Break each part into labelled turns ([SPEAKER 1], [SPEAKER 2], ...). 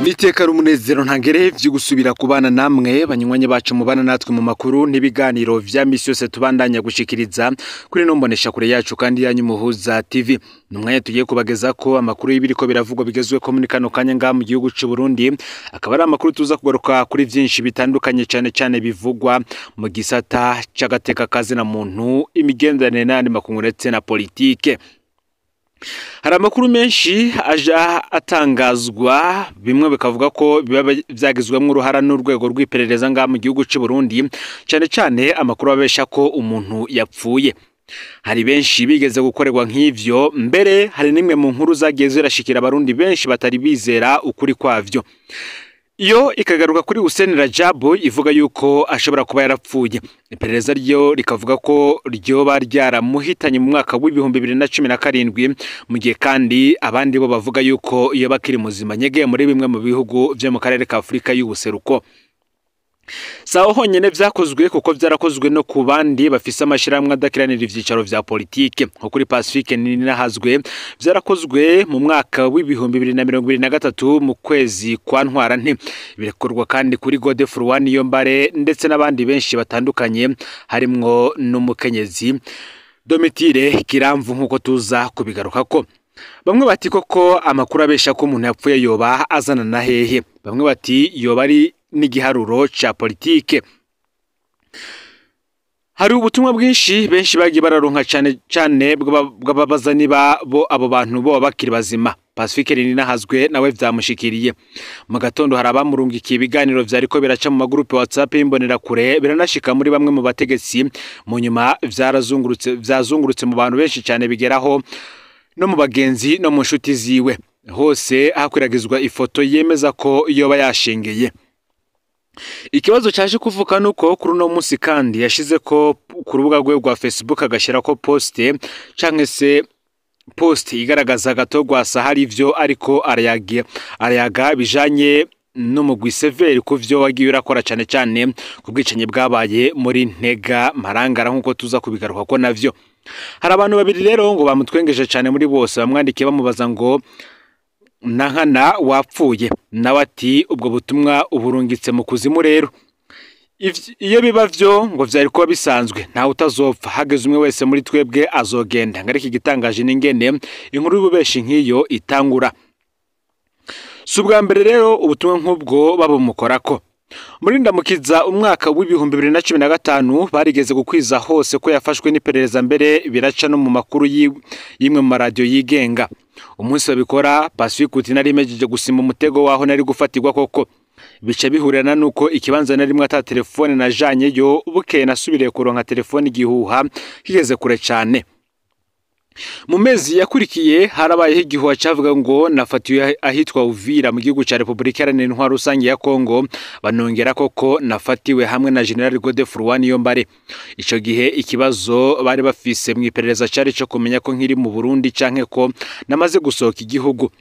[SPEAKER 1] Niteka umunezero ntangere vyo gusubira kubana namwe banywanyi bacu mubana natwe mu makuru n'ibiganiro vya misi yose tubandanya gushikiriza kuri no mbonesha kure yacu kandi yanyu Muhuza TV. Numwanya tugiye kubageza ko amakuru y'ibiriko biravugwa bigezwe ko muri kano kanya nga mu gihugu c'u Burundi, akaba ari amakuru tuza kugaruka kuri vyinshi bitandukanye cyane cyane bivugwa mu gisata c'agateka kazi na muntu, imigenderanire n'ayandi makungu ndetse na politike. Hari amakuru menshi aja atangazwa, bimwe bikavuga ko biba vyagizwemwo uruhara n'urwego rw'iperereza ngaha mu gihugu c'u Burundi, cane cane amakuru abesha ko umuntu yapfuye. Hari benshi bigeze gukorerwa nk'ivyo, mbere hari nimwe mu nkuru zagiye zirashikira abarundi benshi batari bizera ukuri kwavyo. Iyo ikagaruka kuri Hussein Rajabu ivuga yuko ashobora kuba yarapfuye. Iperereza ryo rikavuga ko ryoba ryaramuhitanye mu mwaka w'2017, mu gihe kandi abandi bo bavuga yuko iyo bakiri muzima nyegeye muri bimwe mu bihugu vyo mu karere ka Afrika y'ubuseruko. Saho honyene vyakozwe kuko vyarakozwe no ku bandi bafise amashirahamwe adakiranira ivyicaro vya politike, nko kuri Pacifique Ninahazwe vyarakozwe mu mwaka w'2023 mu kwezi kwa Ntwarante, birekorwa kandi kuri Godefroid Niyombare ndetse n'abandi benshi batandukanye harimwo n'umukenyezi Domitire Kiramvu nkuko tuza kubigarukako. Bamwe bati koko amakuru abesha ko umuntu yapfuye yoba azana na hehe, bamwe bati yoba ari n'igiharuro ca politike. Hari ubutumwa bwinshi benshi bagiye bararonka cane cane bw'ababaza niba bo abo bantu bo bakiri bazima. Pacifique Ninahazwe nawe vyamushikiriye mu gatondo, hari abamurungikiye ibiganiro vyariko biraca mu magrupe WhatsApp y'imbonera kure, biranashika muri bamwe mu bategetsi, mu nyuma vyarazungurutse vyazungurutse mu bantu benshi cane bigeraho no mu bagenzi no mu nshuti ziwe hose hakwiragizwa ifoto yemeza ko yoba yashengeye. Ikibazo cyaje kuvuka nuko kuri uno munsi kandi yashize ko ku rubuga rwe rwa Facebook agashira ko poste canke se post igaragaza gato gwasa hari ivyo ariko arayaga bijanye n'umugwi Severi ku vyo wagiye urakora cane cane ku bwicanyi bwabaye muri Ntega Marangara nkuko tuza kubigaruka ko navyo. Hari abantu babiri rero ngo bamutwengeje cane muri bose, bamwandikiye bamubaza ngo Nankana wapfuye, nawe ati ubwo butumwa uburungitse mu kuzimu rero. Iyo biba vyo ngo vyari kuba bisanzwe, ntawe utazopfa, hageze umwe wese muri twebwe azogenda. Ngariki igitangaje n'ingene inkuru y'ububeshi nk'iyo itangura. Si ubwa mbere rero ubutumwa nk'ubwo babumukorako. Muri Ndamukiza umwaka w'2015 barigeze gukwiza hose ko yafashwe n'iperereza, mbere biraca no mu makuru y'imwe mu maradiyo yigenga. Umunsi babikora Pacifique uti nari mejeje gusima umutego waho nari gufatirwa koko, bica bihurana nuko ikibanza narimwe ata telefone najanye yo, bukeye nasubiriye kuronka telefone igihuha kigeze kure cane. Mu mezi yakurikiye harabayeho igihuha cavuga ngo nafatiwe ahitwa Uvira mu gihugu ca Republika Iharanira Intwaro Rusange ya Kongo, banongera koko nafatiwe hamwe na General Godefroid Niyombare. Ico gihe ikibazo bari bafise mu iperereza cari co kumenya ko nkiri mu Burundi canke ko namaze gusohoka igihugu.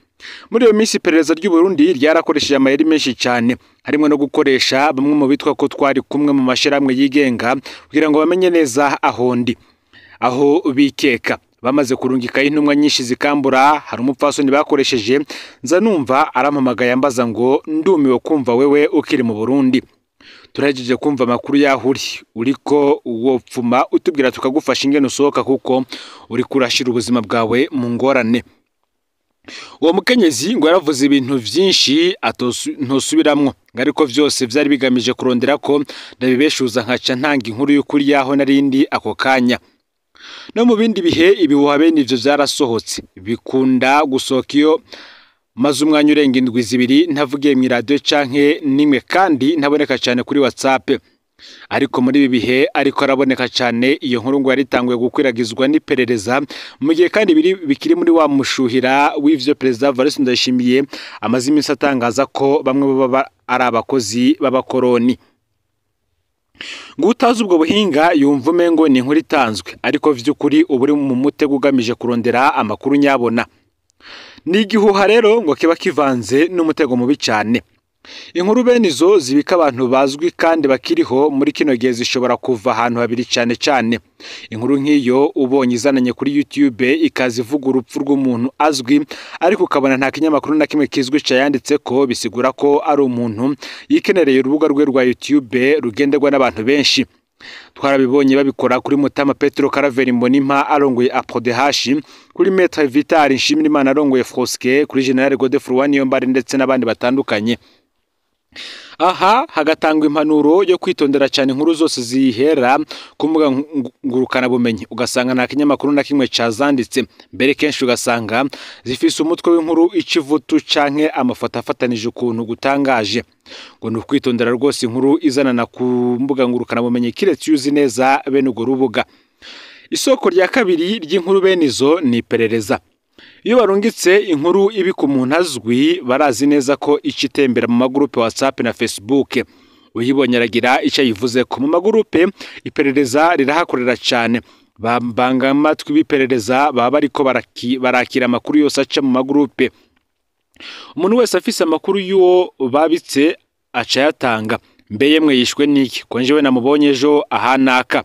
[SPEAKER 1] Muri iyo minsi iperereza ry'u Burundi ryarakoresheje amayeri menshi cane, harimwo no gukoresha bamwe mu bitwa ko twari kumwe mu mashirahamwe yigenga kugira ngo bamenye neza aho ndi, aho bikeka. Bamaze kurungikayo intumwa nyinshi zikambura. Hari umupfasoni bakoresheje nza numva arampamagaye ambaza ngo ndumiwe kumva wewe ukiri mu Burundi, turahejeje kumva amakuru yaho uri, uriko wopfuma utubwira tukagufasha ingene usohoka kuko uriko urashira ubuzima bwawe mu ngorane. Uwo mukenyezi ngo yaravuze ibintu vyinshi ntosubiramwo, ariko vyose vyari bigamije kurondera ko ndabibeshuza nkaca ntanga inkuru y'ukuri yaho narindi ako kanya. No mu bindi bihe ibihuha bene ivyo vyarasohotse, bikunda gusohoka iyo maze umwanya urenga indwi zibiri ntavugiye mw'iradiyo canke nimwe, kandi ntaboneka cane kuri WhatsApp. Ariko muri ibi bihe ariko araboneka cane. Iyo nkuru ngo yaritanguye gukwiragizwa n'iperereza, mu gihe kandi bikiri muri wa mushuhira w'ivyo Perezida Evariste Ndayishimiye amaze iminsi atangaza ko bamwe baba ari abakozi b'abakoroni. Ngo utazi ubwo buhinga yumva umengo ni inkuru itanzwe, ariko vy'ukuri uba uri mu mutego ugamije kurondera amakuru nyabona. Ni igihuha rero ngo kiba kivanze n'umutego mubi cane. Inkuru bene izo zibika abantu bazwi kandi bakiriho muri kino gihe zishobora kuva ahantu habiri cyane cyane. Inkuru nk'iyo ubonye izananye kuri YouTube ikaza ivuga urupfu rw'umuntu azwi, ariko ukabona nta kinyamakuru na kimwe kizwi cayanditse ko, bisigura ko ari umuntu yikenereye urubuga rwe rwa YouTube rugenderwa n'abantu benshi. Twarabibonye babikora kuri Mutama Petro Karaveri Mbonimpa arongoye APRODH, kuri Maître Vital Nshimirimana arongoye Froske, kuri General Godefroid Niyombare ndetse n'abandi batandukanye. Aha hagatangwa impanuro yo kwitondera cyane inkuru zose zihera ku mbuga ngurukana bumenyi, ugasanga nta kinyamakuru na kimwe cazanditse. Mbere kenshi ugasanga zifise umutwe w'inkuru ikivutu canke amafoto afatanije ukuntu gutangaje. Ngo ni ukwitondera rwose inkuru izanana ku mbuga ngurukana bumenyi kiretse uzi neza bene urwo rubuga. Isoko rya kabiri ry'inkuru bene izo ni iperereza. Iyo barungitse inkuru ibika umuntu azwi, barazi neza ko ica itembera mu magurupe WhatsApp na Facebook. Uyibonye aragira icyo ayivuze ko. Mu magurupe iperereza rirahakorera cyane. Bambanga amatwi b'iperereza baba bariko barakira amakuru yose aca mu magurupe. Umuntu wese afise amakuru y'uwo babitse aca ayatanga. Mbe yemwe yishwe n'iki? Ko njewe namubonye ejo ahanaka.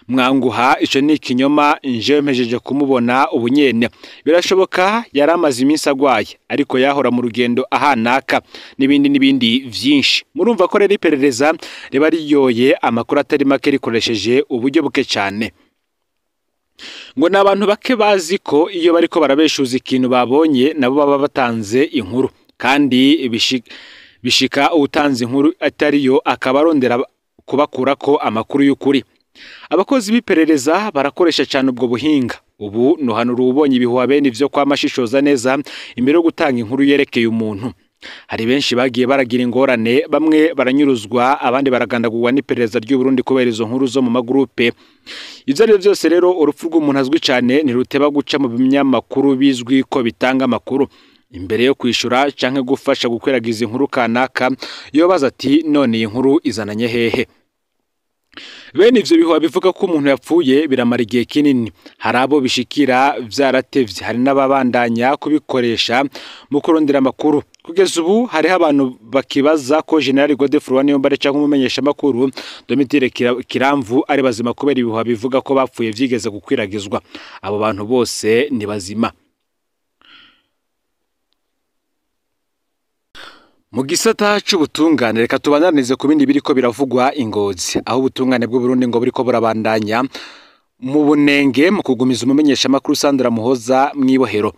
[SPEAKER 1] Mwanguha ico ni ikinyoma, njewe mpejeje kumubona ubunyene. Birashoboka yari amaze iminsi agwaye, ariko yahora mu rugendo ahanaka, n'ibindi n'ibindi vyinshi. Murumva ko rero iperereza riba riyoye amakuru atari make rikoresheje uburyo buke cyane. Ngo ni abantu bake bazi ko iyo bariko barabeshuza ikintu babonye nabo baba batanze inkuru, kandi bishika utanze inkuru atariyo akaba arondera kubakurako amakuru y'ukuri. Abakozi b'iperereza barakoresha cyane ubwo buhinga. Ubu nuhanura ubonye ibihuha bene ivyo kwamashishoza neza imbere yo gutanga inkuru yerekeye umuntu. Hari benshi bagiye baragira ingorane, bamwe baranyuruzwa, abandi baragandagurwa n'iperereza ry'u Burundi kubera izo nkuru zo mu magurupe. Ivyo ari byose rero, urupfu rw'umuntu azwi cyane ntiruteba guca mu binyamakuru bizwi ko bitanga amakuru. Imbere yo kwishura canke gufasha gukwiragiza inkuru kanaka, yobaza ati none iyi nkuru izananye hehe? Bene ivyo bihuha bivuga ko umuntu yapfuye biramara igihe kinini. Hari abo bishikira vyaratevye, hari n'ababandanya kubikoresha mu kurondera amakuru. Kugeza ubu hariho abantu bakibaza ko General Godefroid Niyombare canke umumenyeshamakuru Domitire Kiramvu ari bazima kubera ibihuha bivuga ko bapfuye vyigeze gukwiragizwa. Abo bantu bose ni bazima. Mu gisata c'ubutungane reka tubananize ku bindi biriko biravugwa ingozi, aho ubutungane bw'u Burundi ngo buriko burabandanya mu bunenge mu kugumiza umumenyeshamakuru Sandra Muhoza mw'ibohero.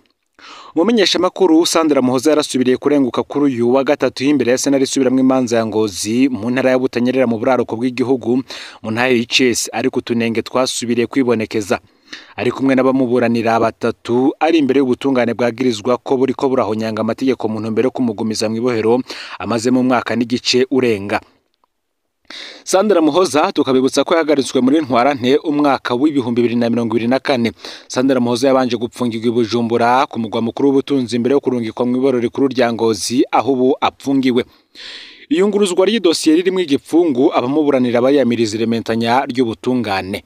[SPEAKER 1] Umumenyeshamakuru Sandra Muhoza yarasubiriye kurenguka kuri uyu wa gatatu imbere ya sentare isubiramwo imanza ya Ngozi mu ntara ya Butanyerera mu buraruko bw'igihugu mu ntara y'Icese, ariko utunenge twasubiriye kwibonekeza. Ari kumwe n'abamuburanira batatu ari imbere y'ubutungane bwagirizwa ko buriko burahonyanga amategeko mu ntumbero yo kumugumiza mw'ibohero amaze mu mwaka n'igice urenga. Sandra Muhoza tukabibutsa ko yahagaritswe muri Ntwarante umwaka w'2024. Sandra Muhoza yabanje gupfungirwa i Bujumbura ku mugwa mukuru w'ubutunzi imbere yo kurungikwa mw'iborero rikuru rya Ngozi aho ubu apfungiwe. Iyunguruzwa ry'idosiye ririmwo igipfungu abamuburanira bayamiriza irementanya ry'ubutungane.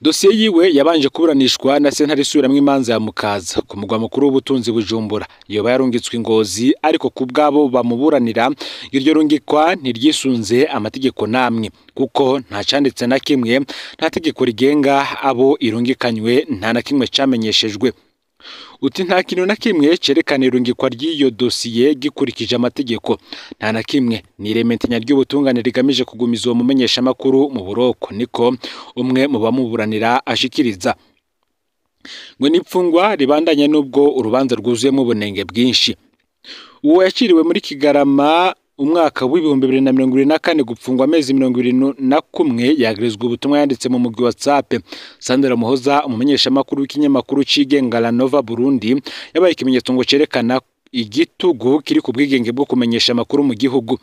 [SPEAKER 1] Dosiye yiwe yabanje kuburanishwa na sentare isubiramwo imanza ya Mukaza ku mugwa mukuru w'ubutunzi Bujumbura. Yoba yarungitswe Ngozi, ariko ku bwabo bamuburanira iryo rungikwa ntiryisunze amategeko namwe, kuko nta canditse na kimwe, nta tegeko rigenga abo irungikanywe, nta na kimwe camenyeshejwe. Uti nta kintu na kimwe cerekana irungikwa ry'iyo dosiye gikurikije amategeko, nta na kimwe. Ni irementanya ry'ubutungane rigamije kugumiza uwo mumenyeshamakuru mu buroko, niko umwe mu bamuburanira ashikiriza. Ngo n'ipfungwa ribandanya n'ubwo urubanza rwuzuyemo ubunenge bwinshi. Uwo yakiriwe muri Kigarama umwaka w'2024 gupfungwa amezi 21 yagirizwa ubutumwa yanditse mu mugwi WhatsApp. Sandra Muhoza umumenyeshamakuru w'ikinyamakuru cigenga La Nova Burundi yabaye ikimenyetso ngo cerekana igitugu kiri ku bwigenge bwo kumenyesha amakuru mu gihugu.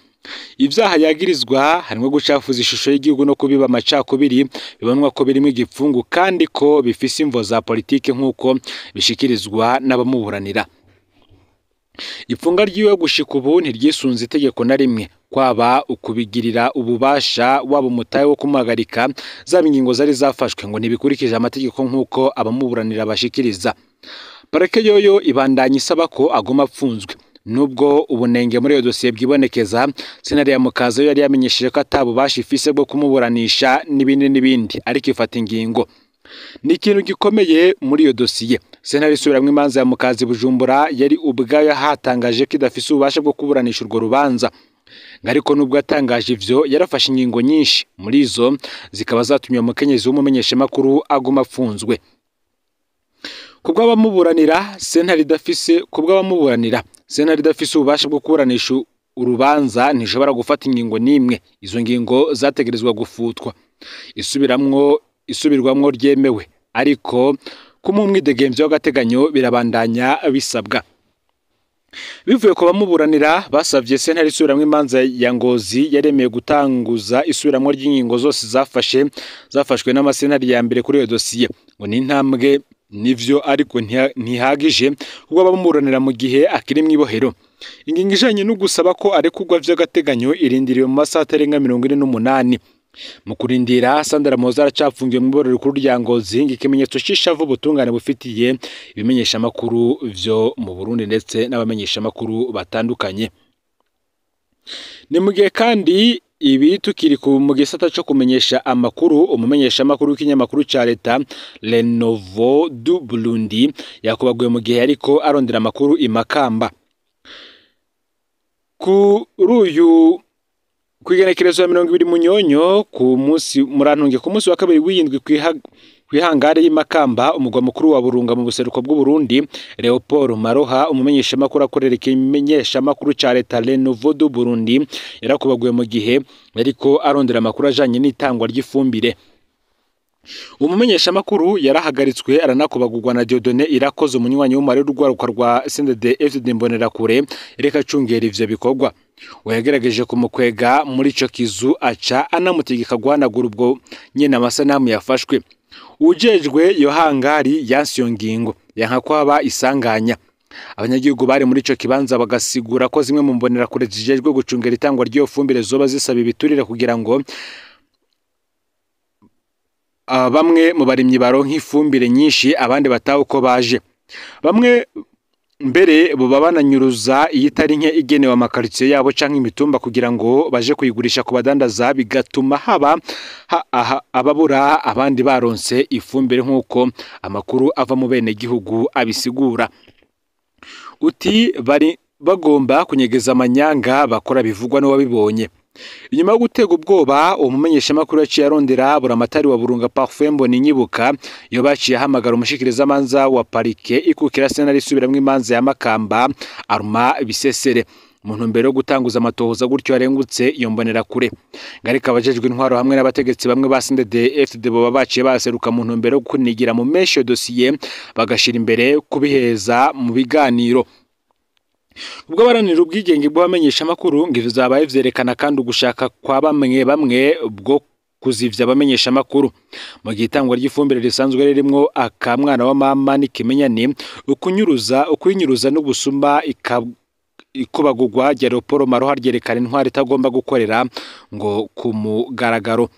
[SPEAKER 1] Ivyaha yagirizwa harimwo gucafuza ishusho y'igihugu no kubiba amacakubiri bibonwa ko birimo igipfungu kandi ko bifise imvo za politike nk'uko bishikirizwa n'abamuburanira. Ipfunga ryiwe gushika ubu ntiryisunze itegeko na rimwe, kwaba ukubigirira ububasha waba umutahe wo kumuhagarika, zaba ingingo zari zafashwe ngo ntibikurikije amategeko nk'uko abamuburanira bashikiriza. Parake yoyo ibandanya isaba ko aguma apfunzwe. Nubwo ubunenge muri iyo dosiye bwibonekeza, sentare ya Mukaza yo yari yamenyesheje ko atabubasha ifise bwo kumuburanisha n'ibindi n'ibindi, ariko ifata ingingo. Ni ikintu gikomeye muri iyo dosiye. Sentare isubiramwo imanza ya Mukaza i Bujumbura yari ubwayo hatangaje ko idafise ububasha bwo kuburanisha urwo rubanza. Ariko nubwo yatangaje ivyo, yarafashe ingingo nyinshi, muri izo zikaba zatumye umukenyezi w'umumenyeshamakuru aguma apfunzwe. Kubw'abamuburanira, sentare idafise ububasha bwo kuburanisha urubanza ntishobora gufata ingingo n'imwe. Izo ngingo zategerezwa gufutwa, isubirwamwo ryemewe, ariko kumuha umwidegemvyo w'agateganyo birabandanya bisabwa. Bivuye ku bamuburanira, basavye sentare isubiramwo imanza ya Ngozi yaremeye gutanguza isubiramwo ry'ingingo zose zafashwe n'amasentare ya mbere kuri iyo dosiye. Ngo ni intambwe nivyo, ariko ntihagije kuko abamuburanira mu gihe akiri mw'ibohero. Ingingo ijanye no gusaba ko arekurwa vy'agateganyo irindiriwe mu masaha atarenga 48. Mu kurindira, Sandra Muhoza aracapfungiwe mw'iborero rikuru rya Ngozi, ikimenyetso c'ishavu ubutungane bufitiye ibimenyeshamakuru vyo mu Burundi ndetse n'abamenyeshamakuru batandukanye. Ni mu gihe kandi ibi tukiri mu gisata co kumenyesha amakuru, umumenyeshamakuru w'ikinyamakuru ca leta Lenovo du Burundi yakubaguye mu gihe ariko arondera amakuru i Makamba. Kuri uyu kw'igenekerezo ya 20 Munyonyo, ku munsi murantunge, ku munsi wa kabiri w'iyindwi, kw'ihangare y'i Makamba, umugwa mukuru wa Burunga mu buseruko bw'Uburundi, Leopold Maroha, umumenyeshamakuru akorera ikimenyeshamakuru ca leta Lenovo du Burundi, yarakubaguye mu gihe yariko arondera amakuru ajanye n'itangwa ry'ifumbire. Umumenyeshamakuru yarahagaritswe aranakubagurwa na Dieudonné Irakoze, umunywanyi w'umubare w'urwaruka rwa CNDD-FDD Imbonerakure, yariko acungera ivyo bikorwa. We yagerageje kumukwega muri ico kizu, aca anamutegeka guhanagura ubwo nyene amasanamu yafashwe. Uwujejwe iyo hangari yanse iyo ngingo, yanka ko haba isanganya. Abanyagihugu bari muri ico kibanza bagasigura ko zimwe mu mbonerakure zijejwe gucungera itangwa ry'iyo fumbire zoba zisaba ibiturire kugira ngo bamwe mu barimyi baronka ifumbire nyinshi, abandi bataha uko baje. Bamwe mbere boba bananyuruza iyitari nke igenewe amakaritsiye yabo canke imitumba kugira ngo baje kuyigurisha ku badandaza, bigatuma haba ababura abandi baronse ifumbire, nk'uko amakuru ava mu benegihugu abisigura. Uti bari bagomba kunyegeza amanyanga bakora, bivugwa n'uwabibonye. Inyuma yo gutega ubwoba, uwo mumenyeshamakuru yaciye arondera buramatari wa Burunga Parfait Mboninyibuka, iyo baciye ahamagara umushikirizamanza wa parike ikukira sentare isubiramwo imanza ya Makamba, Arma Bisesere, mu ntumbero yo gutanguza amatohoza gutyo arengutse iyo mbonerakure. Ariko abajejwe intwaro hamwe n'abategetsi bamwe ba CNDD-FDD boba baciye baseruka mu ntumbero yo kunigira mu menshi iyo dosiye, bagashira imbere kubiheza mu biganiro. Ubwo abaranira ubwigenge bw'abamenyeshamakuru, ngo ivyo vyabaye vyerekana kandi ugushaka kwa bamwe bamwe bwo kuzivya abamenyeshamakuru. Mu gihe itangwa ry'ifumbire risanzwe ririmwo akamwana wa mama n'ikimenyane, ukunyuruza, ukwinyuruza n'ubusuma, ikubagurwa rya Leopold Maroha ryerekana intwari itagomba gukorera ngo ku mugaragaro.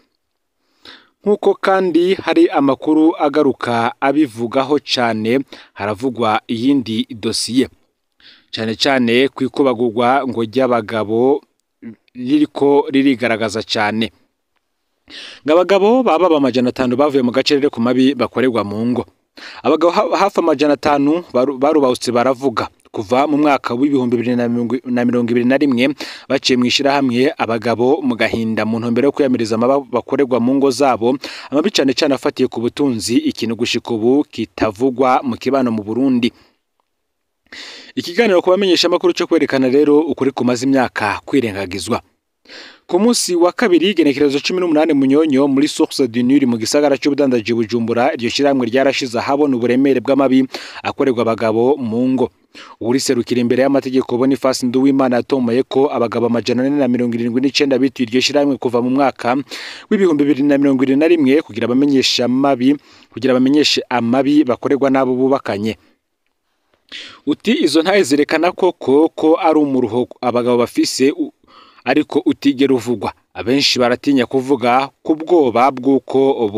[SPEAKER 1] Nk'uko kandi hari amakuru agaruka abivugaho cane, haravugwa iyindi dosiye cane cane kwikubagurwa ngo ry'abagabo ririko ririgaragaza cane, ngo abagabo baba 500 bavuye mu gacerere ku mabi bakorerwa mu ngo. Abagabo hafi 500 barubahutse baravuga kuva mu mwaka w'2021, baciye mw'ishirahamwe Abagabo mu Gahinda, mu ntumbero yo kwiyamiriza amabi bakorerwa mu ngo zabo, amabi cane cane afatiye ku butunzi, ikintu gushika ubu kitavugwa mu kibano mu Burundi. Ikiganiro ku bamenyeshamakuru cyo kwerekana rero ukuri kumaze imyaka kwirengagizwa. Ku munsi wa kabiri, igenekerezo 18 Munyonyo, muri Source du Nil mu gisagara c'ubudandaji Bujumbura, iryo shirahamwe ryarashize ahabona uburemere bw'amabi akorerwa abagabo mu ngo. Uwuriserukira imbere y'amategeko, Boniface Nduwimana, yatomoye ko abagabo 479 bituye iryo shirahamwe kuva mu mwaka w'2021 kugira bamenyeshe amabi bakorerwa n'abo bubakanye. Uti izo ntahe zerekana koko ko ari umuruho abagabo bafise ariko utigera uvugwa. Abenshi baratinya kuvuga ku bwoba bw'uko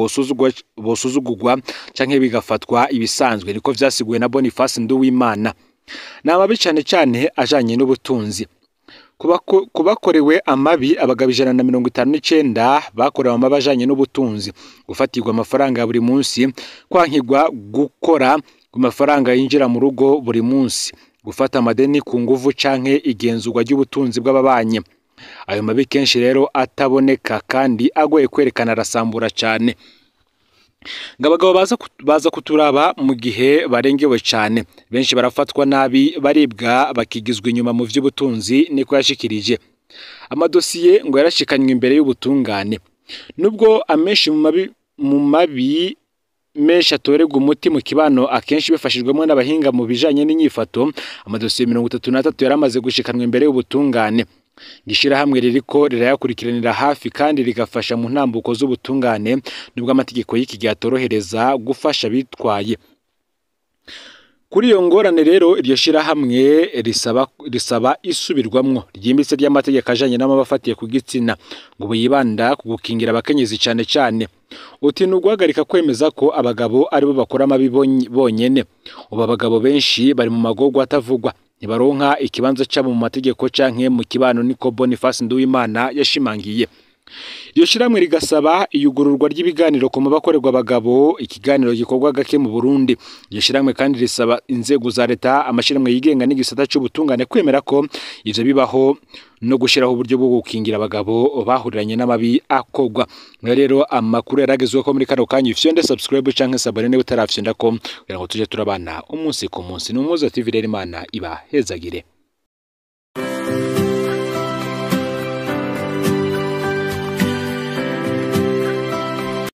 [SPEAKER 1] bosuzugurwa canke bigafatwa ibisanzwe, niko vyasiguwe na Boniface Nduwimana. Ni amabi cane cane ajanye n'ubutunzi. Kubakorewe amabi, abagabo 159 bakorewe amabi ajanye n'ubutunzi, gufatirwa amafaranga ya buri munsi, kwankirwa gukora ku mafaranga yinjira mu rugo buri munsi, gufata amadeni ku nguvu canke igenzurwa ry'ubutunzi bw'ababanyi. Ayo mabi kenshi rero ataboneka kandi agoye kwerekana, arasambura cane. Ngo abagabo baza kuturaba mu gihe barengewe cane, benshi barafatwa nabi, baribwa, bakigizwa inyuma mu vy'ubutunzi, niko yashikirije. Amadosiye ngo yarashikanywe imbere y'ubutungane. Nubwo amenshi mu mabi menshi atorerwa umuti mu kibano, akenshi bifashijwemo n'abahinga mu bijanye n'inyifato, amadosiye 33 yaramaze gushikanwa imbere y'ubutungane. Ishirahamwe ririko rirayakurikiranira hafi kandi rigafasha mu ntambuko z'ubutungane, nubwo amategeko y'iki gihe atorohereza gufasha bitwaye. Kuri iyo ngorane rero, iryo shirahamwe risaba isubirwamwo ryimbitse ry'amategeko ajanye n'amabi afatiye ku gitsina, ngo ubu yibanda ku gukingira abakenyezi cane cane. Uti ni uguhagarika kwemeza ko abagabo aribo bakora amabi bonyene. Ubu abagabo benshi bari mu magorwa atavugwa, ntibaronka ikibanza cabo mu mategeko canke mu kibano, niko Boniface Nduwimana yashimangiye. Iryo shirahamwe rigasaba iyugururwa ry'ibiganiro ku mabakorerwa abagabo, ikiganiro gikorwa gake mu Burundi. Iryo shirahamwe kandi risaba inzego za leta, amashirahamwe yigenga n'igisata c'ubutungane kwemera ko ivyo bibaho no gushiraho uburyo bwo gukingira abagabo bahuriranye n'amabi akorwa. Rero amakuru yaragezweho ko muri kano kanya, ufyonde subscribe canke s'abonner niba utarafyonda ko, kugira ngo tuje turabana umunsi ku munsi. Ni Umuhuza TV rero, Imana ibahezagire.